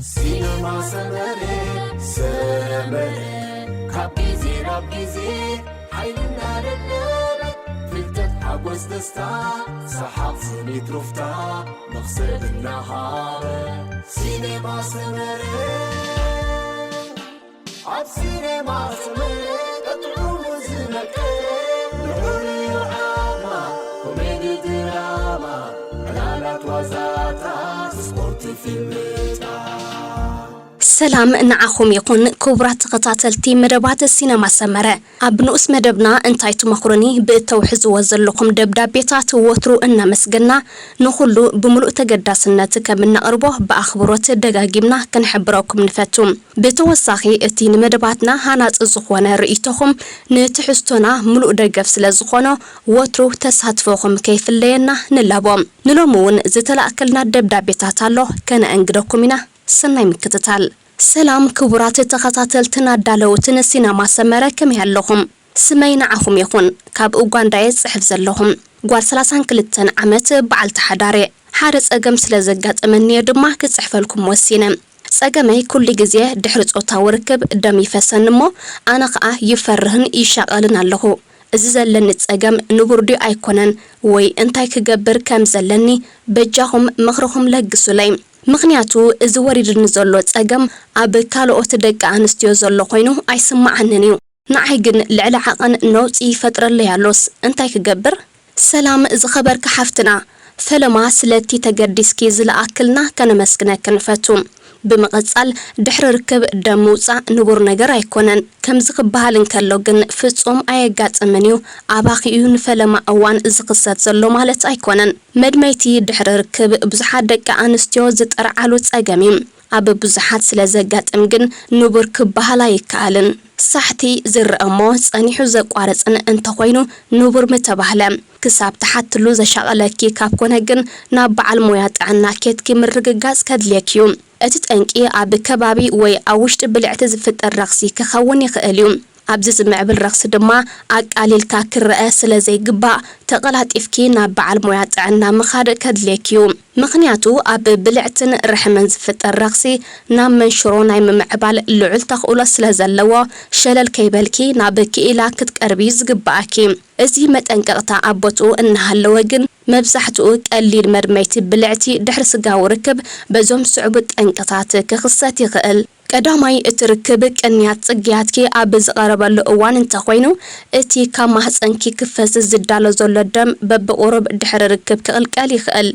ሲነማ ሰመረ፣ ሰመረ፣ ካብ ግዜ ናብ ግዜ ሓይልና ለበበ፣ ፍልጠት፣ ሓጎስ፣ ደስታ፣ ሰሓቕ፣ ስኒት፣ ሩፍታ፣ መኽሰብ እናሃበ። ሲነማ ሰመረ፣ ኣብ ሲነማ ሰመረ፣ ጥዑሙ ዝመቀረ፣ ንዑ ርኢዩ ዓማ፣ ኮሜዲ፣ ድራማ፣ ዕላላት፣ ዋዛታት፣ ስፖርት፣ ፊልምታት። ሰላም ንዓኹም ይኹን ክቡራት ተኸታተልቲ መደባት ሲነማ ሰመረ። ኣብ ንኡስ መደብና እንታይ ትመኽሩኒ ብእተውሕዝዎ ዘለኹም ደብዳቤታት ወትሩ እናመስገና ንኹሉ ብምሉእ ተገዳስነት ከም እነቕርቦ ብኣኽብሮት ደጋጊምና ክንሕብረኩም ንፈቱ። ብተወሳኺ እቲ ንመደባትና ሃናጺ ዝኾነ ርእይቶኹም ንትሕዝቶና ምሉእ ደገፍ ስለ ዝኾኖ ወትሩ ተሳትፎኹም ከይፍለየና ንላቦ። ንሎሚ እውን ዝተላእከልና ደብዳቤታት ኣሎ፣ ከነእንግደኩም ኢና። ሰናይ ምክትታል። ሰላም ክቡራት ተኸታተልትን ኣዳለውትን ሲነማ ሰመረ፣ ከመይ ኣለኹም? ስመይ ንዓኹም ይኹን፣ ካብ ኡጋንዳ እየ ዝጽሕፍ ዘለኹ። ጓል ሰላሳን ክልተን ዓመት በዓልቲ ሓዳር እየ። ሓደ ጸገም ስለ ዘጋጠመኒ እየ ድማ ክጽሕፈልኩም ወሲነ። ጸገመይ ኩሉ ግዜ ድሕሪ ጾታዊ ርክብ ደም ይፈሰኒ እሞ ኣነ ኸኣ ይፈርህን ይሻቐልን ኣለኹ። እዚ ዘለኒ ጸገም ንቡር ድዩ ኣይኮነን ወይ እንታይ ክገብር ከም ዘለኒ በጃኹም ምኽርኹም ለግሱለይ። ምኽንያቱ እዚ ወሪድኒ ዘሎ ጸገም ኣብ ካልኦት ደቂ ኣንስትዮ ዘሎ ኮይኑ ኣይስምዓንን እዩ። ንዓይ ግን ልዕሊ ዓቐን ነውጺ ይፈጥረለይ ኣሎስ እንታይ ክገብር? ሰላም ዝኸበርኪ ሓፍትና፣ ፈለማ ስለቲ ተገዲስኪ ዝለኣክልና ከነመስግነኪ ንፈቱ። ብምቕጻል ድሕሪ ርክብ ደም ምውጻእ ንቡር ነገር ኣይኮነን። ከምዚ ክበሃል እንከሎ ግን ፍጹም ኣየጋጥምን እዩ። ኣባኺ እዩ ንፈለማ እዋን ዝኽሰት ዘሎ ማለት ኣይኮነን። መድመይቲ ድሕሪ ርክብ ብዙሓት ደቂ ኣንስትዮ ዝጠርዓሉ ጸገም እዩ። ኣብ ብዙሓት ስለ ዘጋጥም ግን ንቡር ክበሃል ኣይከኣልን። ሳሕቲ ዝረአ እሞ ጸኒሑ ዘቋርጽን እንተኾይኑ ንቡር ምተባህለ። ክሳብ ትሓትሉ ዘሻቐለኪ ካብ ኮነ ግን ናብ በዓል ሞያ ጥዕና ኬድኪ ምርግጋጽ ከድልየኪ እዩ። እቲ ጠንቂ ኣብ ከባቢ ወይ ኣብ ውሽጢ ብልዕቲ ዝፍጠር ረኽሲ ክኸውን ይኽእል እዩ። ኣብዚ ዝምዕብል ረኽሲ ድማ ኣቃሊልካ ክረአ ስለ ዘይግባእ፣ ተቐላጢፍኪ ናብ በዓል ሞያ ጥዕና ምኻድ ከድልየኪ እዩ። ምኽንያቱ ኣብ ብልዕትን ርሕምን ዝፍጠር ረኽሲ ናብ መንሽሮ ናይ ምምዕባል ልዑል ተኽእሎ ስለ ዘለዎ፣ ሸለል ከይበልኪ ናብ ክኢላ ክትቀርቢ እዩ ዝግብኣኪ። እዚ መጠንቀቕታ ኣብ ቦትኡ እናሃለወ ግን፣ መብዛሕትኡ ቀሊል መድመይቲ ብልዕቲ ድሕሪ ስጋዊ ርክብ በዞም ስዑብ ጠንቅታት ክኽሰት ይኽእል። ቀዳማይ፣ እቲ ርክብ ቅንያት ጽግያትኪ ኣብ ዝቐረበሉ እዋን እንተኾይኑ፣ እቲ ካብ ማህጸንኪ ክፈስስ ዝዳሎ ዘሎ ደም በብቑሩብ ድሕሪ ርክብ ክቕልቀል ይኽእል።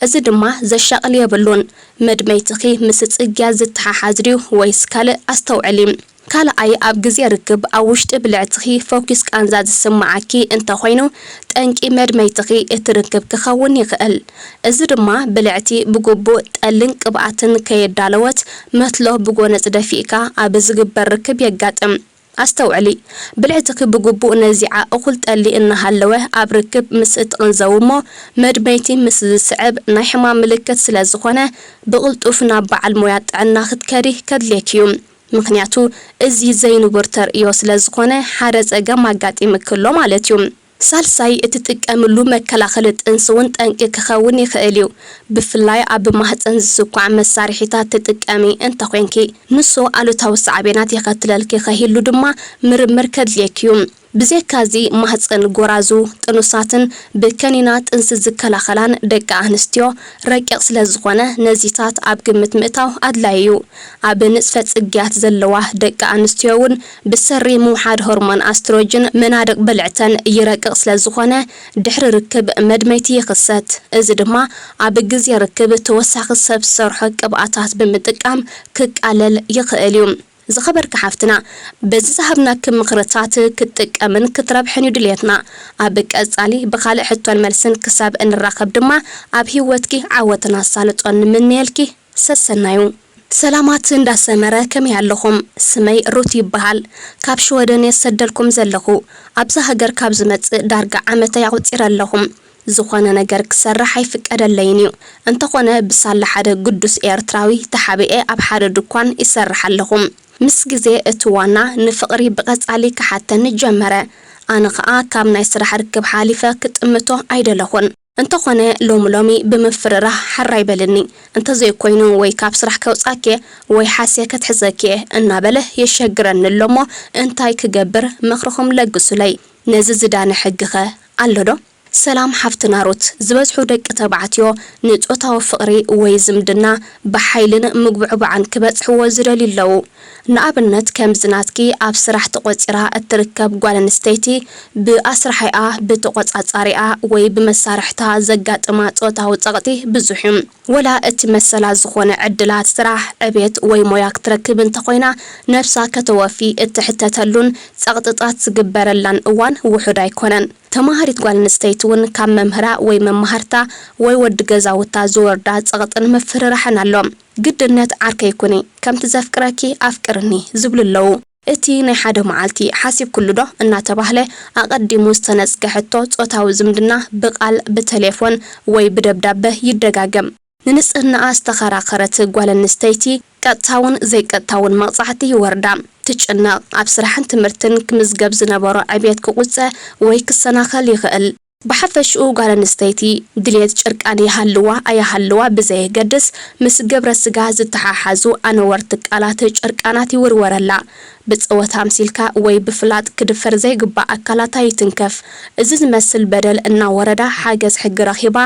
እዚ ድማ ዘሻቕል የብሉን። መድመይትኺ ምስ ጽግያት ዝተሓሓዝ ድዩ ወይስ ካልእ? ኣስተውዕሊ። ካልኣይ፣ ኣብ ግዜ ርክብ ኣብ ውሽጢ ብልዕትኺ ፈኲስ ቃንዛ ዝስምዓኪ እንተኾይኑ፣ ጠንቂ መድመይትኺ እቲ ርክብ ክኸውን ይኽእል። እዚ ድማ ብልዕቲ ብግቡእ ጠልን ቅብኣትን ከየዳለወት፣ መትሎ ብጎነጽ ደፊእካ ኣብ ዝግበር ርክብ የጋጥም። ኣስተውዕሊ፣ ብልዕትኺ ብግቡእ ነዚዓ እኹል ጠሊ እናሃለወ ኣብ ርክብ ምስ እትቕንዘው እሞ፣ መድመይቲ ምስ ዝስዕብ ናይ ሕማም ምልክት ስለ ዝኾነ፣ ብቕልጡፍ ናብ በዓል ሞያ ጥዕና ክትከዲ ከድልየኪ እዩ። ምኽንያቱ እዚ ዘይንቡር ተርእዮ ስለ ዝኾነ፣ ሓደ ጸገም ኣጋጢምኪ ኣሎ ማለት እዩ። ሳልሳይ፣ እትጥቀምሉ መከላኸሊ ጥንሲ እውን ጠንቂ ክኸውን ይኽእል እዩ። ብፍላይ ኣብ ማህጸን ዝስኳዕ መሳርሒታት ትጥቀሚ እንተኾይንኪ፣ ንሱ ኣሉታዊ ሳዕቤናት የኸትለልኪ ከሂሉ ድማ ምርምር ከድልየኪ እዩ። ብዘይካዚ፣ ማህጸን ጎራዙ፣ ጥኑሳትን ብከኒና ጥንሲ ዝከላኸላን ደቂ ኣንስትዮ ረቂቕ ስለ ዝኾነ፣ ነዚታት ኣብ ግምት ምእታው ኣድላዪ እዩ። ኣብ ንጽፈ ጽግያት ዘለዋ ደቂ ኣንስትዮ እውን ብሰሪ ምውሓድ ሆርሞን ኣስትሮጅን መናድቕ ብልዕተን ይረቅቕ ስለ ዝኾነ፣ ድሕሪ ርክብ መድመይቲ ይኽሰት። እዚ ድማ ኣብ ግዜ ርክብ ተወሳኺ ሰብ ዝሰርሖ ቅብኣታት ብምጥቃም ክቃለል ይኽእል እዩ። ዝኸበርኪ ሓፍትና፣ በዚ ዝሃብናኪ ምኽርታት ክትጥቀምን ክትረብሕን እዩ ድልየትና። ኣብ ቀጻሊ ብኻልእ ሕቶን መልስን ክሳብ እንራኸብ ድማ፣ ኣብ ህይወትኪ ዓወትን ኣሳልጦን ንምነየልኪ። ሰሰናዩ። ሰላማት እንዳሰመረ፣ ከመይ ኣለኹም? ስመይ ሩት ይበሃል። ካብ ሽወደን እየ ዝሰደልኩም ዘለኹ። ኣብዛ ሃገር ካብ ዝመጽእ ዳርጋ ዓመተይ ኣቑጺረ ኣለኹ። ዝኾነ ነገር ክሰርሕ ኣይፍቀደለይን እዩ። እንተኾነ፣ ብሳላ ሓደ ግዱስ ኤርትራዊ ተሓቢኤ ኣብ ሓደ ድኳን ይሰርሕ ኣለኹ። ምስ ግዜ እቲ ዋና ንፍቕሪ ብቐጻሊ ክሓተኒ ጀመረ። ኣነ ኸኣ ካብ ናይ ስራሕ ርክብ ሓሊፈ ክጥምቶ ኣይደለኹን። እንተኾነ ሎሚ ሎሚ ብምፍርራህ ሓራይ በልኒ፣ እንተዘይኮይኑ ወይ ካብ ስራሕ ከውጻኬ ወይ ሓስየ ከትሕዘኬ እናበለ የሸግረኒ ኣሎሞ እንታይ ክገብር ምኽርኹም ለግሱለይ። ነዚ ዝዳነ ሕጊኸ ኣሎዶ? ሰላም ሓፍትና ሩት፣ ዝበዝሑ ደቂ ተባዕትዮ ንጾታዊ ፍቕሪ ወይ ዝምድና ብሓይልን ምጉዕባዕን ክበጽሕዎ ዝደልዩ ኣለዉ። ንኣብነት ከምዚ ናትኪ ኣብ ስራሕ ተቖጺራ እትርከብ ጓል ኣንስተይቲ ብኣስራሒኣ፣ ብተቖጻጻሪኣ ወይ ብመሳርሕታ ዘጋጥማ ጾታዊ ጸቕጢ ብዙሕ እዩ። ወላ እቲ መሰላ ዝኾነ ዕድላት ስራሕ፣ ዕቤት ወይ ሞያ ክትረክብ እንተኾይና ነብሳ ከተወፊ እትሕተተሉን ጸቕጥታት ዝግበረላን እዋን ውሑድ ኣይኮነን። ተማሃሪት ጓል ኣንስተይቲ እውን ካብ መምህራ ወይ መማህርታ ወይ ወዲ ገዛውታ ዝወርዳ ጸቕጥን ምፍርራሕን ኣሎ። ግድነት ዓርከይ ኩኒ፣ ከምቲ ዘፍቅረኪ ኣፍቅርኒ ዝብሉ ኣለዉ። እቲ ናይ ሓደ መዓልቲ ሓሲብኩሉ ዶ እናተባህለ ኣቐዲሙ ዝተነጽገ ሕቶ ጾታዊ ዝምድና ብቓል፣ ብቴሌፎን ወይ ብደብዳበ ይደጋገም። ንንጽህናኣ ዝተኸራኸረት ጓል ኣንስተይቲ ቀጥታውን ዘይቀጥታውን መቕጻዕቲ ይወርዳ። ትጭነቕ፣ ኣብ ስራሕን ትምህርትን ክምዝገብ ዝነበሮ ዕብየት ክቑጸ ወይ ክሰናኸል ይኽእል። ብሓፈሽኡ ጓል ኣንስተይቲ ድልየት ጨርቃን ይሃልዋ ኣይሃልዋ ብዘየገድስ፣ ምስ ግብረ ስጋ ዝተሓሓዙ ኣነወርቲ ቃላት ጨርቃናት ይውርወረላ። ብጸወታ ኣምሲልካ ወይ ብፍላጥ ክድፈር ዘይግባእ ኣካላታ ይትንከፍ። እዚ ዝመስል በደል እናወረዳ ሓገዝ ሕጊ ረኺባ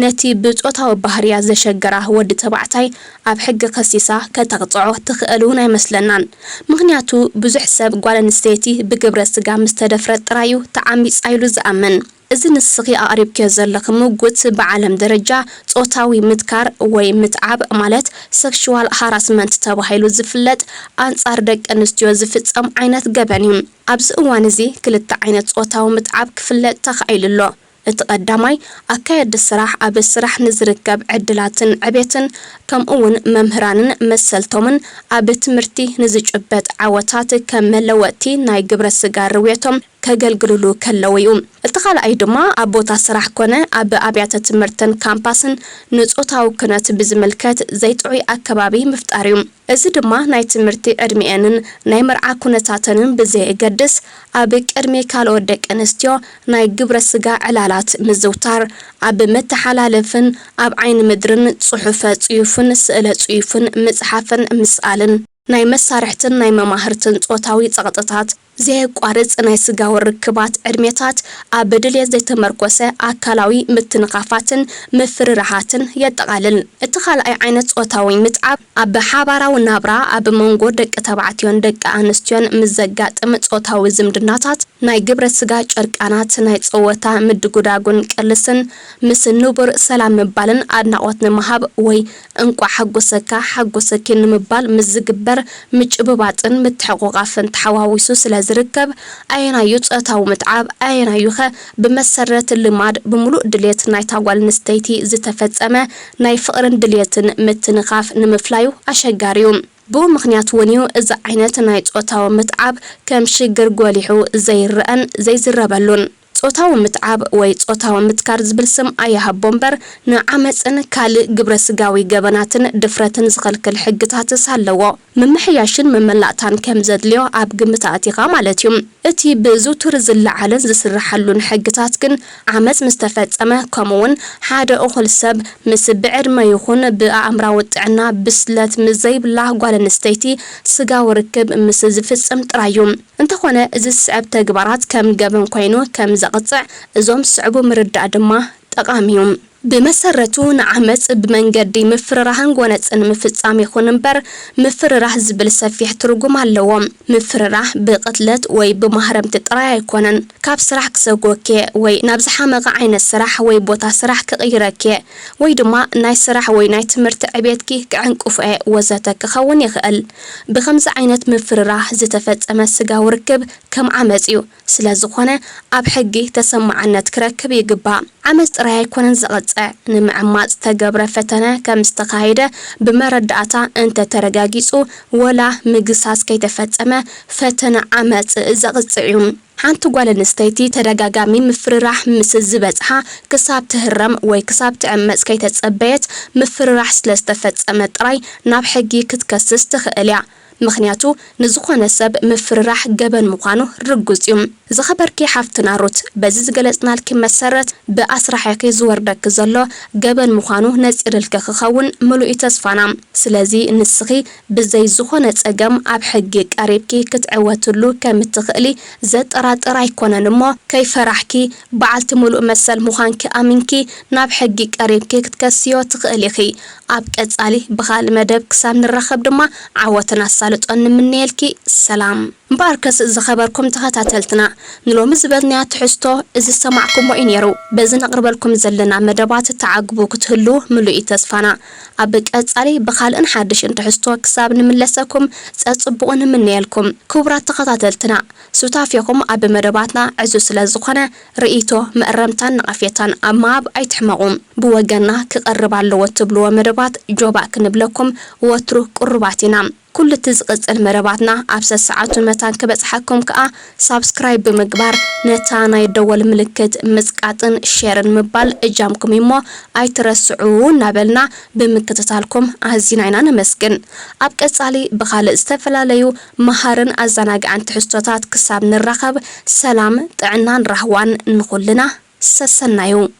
ነቲ ብጾታዊ ባህርያ ዘሸገራ ወዲ ተባዕታይ ኣብ ሕጊ ከሲሳ ከተቕጽዖ ትኽእል እውን ኣይመስለናን። ምኽንያቱ ብዙሕ ሰብ ጓል ኣንስተይቲ ብግብረ ስጋ ምስ ተደፍረት ጥራይ እዩ ተዓሚጻ ኢሉ ዝኣምን። እዚ ንስኺ ኣቕሪብክዮ ዘለኺ ምጉት ብዓለም ደረጃ ጾታዊ ምትካር ወይ ምትዓብ ማለት ሴክሹዋል ሃራስመንት ተባሂሉ ዝፍለጥ ኣንጻር ደቂ ኣንስትዮ ዝፍጸም ዓይነት ገበን እዩ። ኣብዚ እዋን እዚ ክልተ ዓይነት ጾታዊ ምትዓብ ክፍለጥ ተኻኢሉ ኣሎ። እቲ ቀዳማይ ኣካየድቲ ስራሕ ኣብ ስራሕ ንዝርከብ ዕድላትን ዕቤትን ከምኡ እውን መምህራንን መሰልቶምን ኣብ ትምህርቲ ንዝጭበጥ ዓወታት ከም መለወጥቲ ናይ ግብረ ስጋ ርውየቶም ከገልግልሉ ከለዉ እዩ። እቲ ካልኣይ ድማ ኣብ ቦታ ስራሕ ኮነ ኣብ ኣብያተ ትምህርትን ካምፓስን ንጾታዊ ኩነት ብዝምልከት ዘይጥዑይ ኣከባቢ ምፍጣር እዩ። እዚ ድማ ናይ ትምህርቲ ዕድሚኤንን ናይ መርዓ ኩነታተንን ብዘየገድስ ኣብ ቅድሚ ካልኦት ደቂ ኣንስትዮ ናይ ግብረ ስጋ ዕላላት ምዝውታር፣ ኣብ መተሓላለፍን ኣብ ዓይኒ ምድርን ጽሑፈ ጽዩፍን ስእለ ጽዩፍን ምጽሓፍን ምስኣልን ናይ መሳርሕትን ናይ መማህርትን ጾታዊ ጸቕጥታት ዘየቋርጽ ናይ ስጋዊ ርክባት ዕድሜታት ኣብ ድልየት ዘይተመርኮሰ ኣካላዊ ምትንኻፋትን ምፍርራሃትን የጠቓልል። እቲ ካልኣይ ዓይነት ጾታዊ ምትዓብ ኣብ ሓባራዊ ናብራ ኣብ መንጎ ደቂ ተባዕትዮን ደቂ ኣንስትዮን ምስ ዘጋጥም ጾታዊ ዝምድናታት ናይ ግብረ ስጋ ጨርቃናት፣ ናይ ጸወታ ምድጉዳጉን ቅልስን፣ ምስ ንቡር ሰላም ምባልን ኣድናቖት ንምሃብ ወይ እንቋዕ ሓጎሰካ ሓጎሰኪ ንምባል ምስ ዝግበር ምጭብባጥን ምትሕቑቓፍን ተሓዋዊሱ ስለ ዝርከብ፣ ኣየናዩ ጾታዊ ምትዓብ ኣየናዩኸ ብመሰረት ልማድ ብምሉእ ድልየት ናይታ ጓል ኣንስተይቲ ዝተፈጸመ ናይ ፍቕርን ድልየትን ምትንኻፍ ንምፍላዩ ኣሸጋሪ እዩ። ብኡ ምኽንያት እውን እዩ እዚ ዓይነት ናይ ጾታዊ ምትዓብ ከም ሽግር ጎሊሑ ዘይረኣን ዘይዝረበሉን። ጾታዊ ምትዓብ ወይ ጾታዊ ምትካር ዝብል ስም ኣይሃቦ እምበር፣ ንዓመጽን ካልእ ግብረ ስጋዊ ገበናትን ድፍረትን ዝኸልክል ሕግታትስ ኣለዎ። ምምሕያሽን ምምላእታን ከም ዘድልዮ ኣብ ግምት ኣእቲኻ ማለት እዩ። እቲ ብዝውቱር ዝለዓልን ዝስርሓሉን ሕግታት ግን፣ ዓመጽ ምስ ተፈጸመ፣ ከምኡውን ሓደ እኹል ሰብ ምስ ብዕድመ ይኹን ብኣእምራዊ ጥዕና ብስለት ምስ ዘይብላ ጓል ኣንስተይቲ ስጋዊ ርክብ ምስ ዝፍጽም ጥራይ እዩ። እንተኾነ፣ እዚ ዝስዕብ ተግባራት ከም ገበን ኮይኑ ከም ዘቕጽዕ እዞም ዝስዕቡ ምርዳእ ድማ ጠቓሚ እዩ። ብመሰረቱ፣ ንዓመጽ ብመንገዲ ምፍርራህን ጎነጽን ምፍጻም ይኹን እምበር፣ ምፍርራህ ዝብል ሰፊሕ ትርጉም ኣለዎ። ምፍርራህ ብቕትለት ወይ ብማህረምቲ ጥራይ ኣይኮነን። ካብ ስራሕ ክሰጎኬ ወይ ናብ ዝሓመቐ ዓይነት ስራሕ ወይ ቦታ ስራሕ ክቕይረኬ ወይ ድማ ናይ ስራሕ ወይ ናይ ትምህርቲ ዕቤትኪ ክዕንቅፎኤ ወዘተ ክኸውን ይኽእል። ብኸምዚ ዓይነት ምፍርራህ ዝተፈጸመ ስጋዊ ርክብ ከም ዓመጽ እዩ። ስለ ዝኾነ፣ ኣብ ሕጊ ተሰማዕነት ክረክብ ይግባእ። ዓመጽ ጥራይ ኣይኮነን ዘቕጽዕ፣ ንምዕማጽ ተገብረ ፈተነ ከም ዝተኻየደ ብመረዳእታ እንተ ተረጋጊጹ፣ ወላ ምግሳስ ከይተፈጸመ ፈተነ ዓመጽ ዘቕጽዕ እዩ። ሓንቲ ጓል ኣንስተይቲ ተደጋጋሚ ምፍርራሕ ምስ ዝበጽሓ፣ ክሳብ ትህረም ወይ ክሳብ ትዕመጽ ከይተጸበየት፣ ምፍርራሕ ስለ ዝተፈጸመ ጥራይ ናብ ሕጊ ክትከስስ ትኽእል እያ። ምኽንያቱ ንዝኾነ ሰብ ምፍርራሕ ገበን ምዃኑ ርጉጽ እዩ። ዝኸበርኪ ሓፍትና ሩት፣ በዚ ዝገለጽናልኪ መሰረት ብኣስራሒኺ ዝወርደኪ ዘሎ ገበን ምዃኑ ነጺርልኪ ክኸውን ምሉእ ተስፋና። ስለዚ ንስኺ ብዘይ ዝኾነ ጸገም ኣብ ሕጊ ቀሪብኪ ክትዕወትሉ ከም እትኽእሊ ዘጠራጥር ኣይኮነን እሞ፣ ከይፈራሕኪ፣ በዓልቲ ምሉእ መሰል ምዃንኪ ኣሚንኪ ናብ ሕጊ ቀሪብኪ ክትከስዮ ትኽእሊ ኢኺ። ኣብ ቀጻሊ ብኻልእ መደብ ክሳብ ንራኸብ ድማ ዓወትን ኣሳልጦን ንምነየልኪ። ሰላም። እምበኣርከስ ዝኸበርኩም ተኸታተልትና፣ ንሎሚ ዝበልናዮ ትሕዝቶ እዚ ዝሰማዕኩሞ እዩ ነይሩ። በዚ ነቕርበልኩም ዘለና መደባት ተዓግቡ ክትህሉ ምሉእ እዩ ተስፋና። ኣብ ቀጻሊ ብኻልእን ሓድሽን ትሕዝቶ ክሳብ ንምለሰኩም ጸጽቡቑ ንምነየልኩም። ክቡራት ተኸታተልትና፣ ሱታፌኹም ኣብ መደባትና ዕዙዝ ስለ ዝኾነ፣ ርእይቶ፣ መእረምታን ነቐፌታን ኣብ ምሃብ ኣይትሕመቑ። ብወገንና ክቐርብ ኣለዎ እትብልዎ መደባት ጆባእ ክንብለኩም ወትሩ ቅሩባት ኢና። ኩሉ እቲ ዝቕጽል መደባትና ኣብ ሰሰዓቱን መታን ክበጽሓኩም ከኣ ሳብስክራይብ ብምግባር ነታ ናይ ደወል ምልክት ምጽቃጥን ሼርን ምባል እጃምኩም እሞ ኣይትረስዑ እናበልና ብምክትታልኩም ኣዚና ኢና ነመስግን። ኣብ ቀጻሊ ብኻልእ ዝተፈላለዩ መሃርን ኣዘናግዕን ትሕዝቶታት ክሳብ ንራኸብ ሰላም ጥዕናን ራህዋን ንኹልና ሰሰናዩ።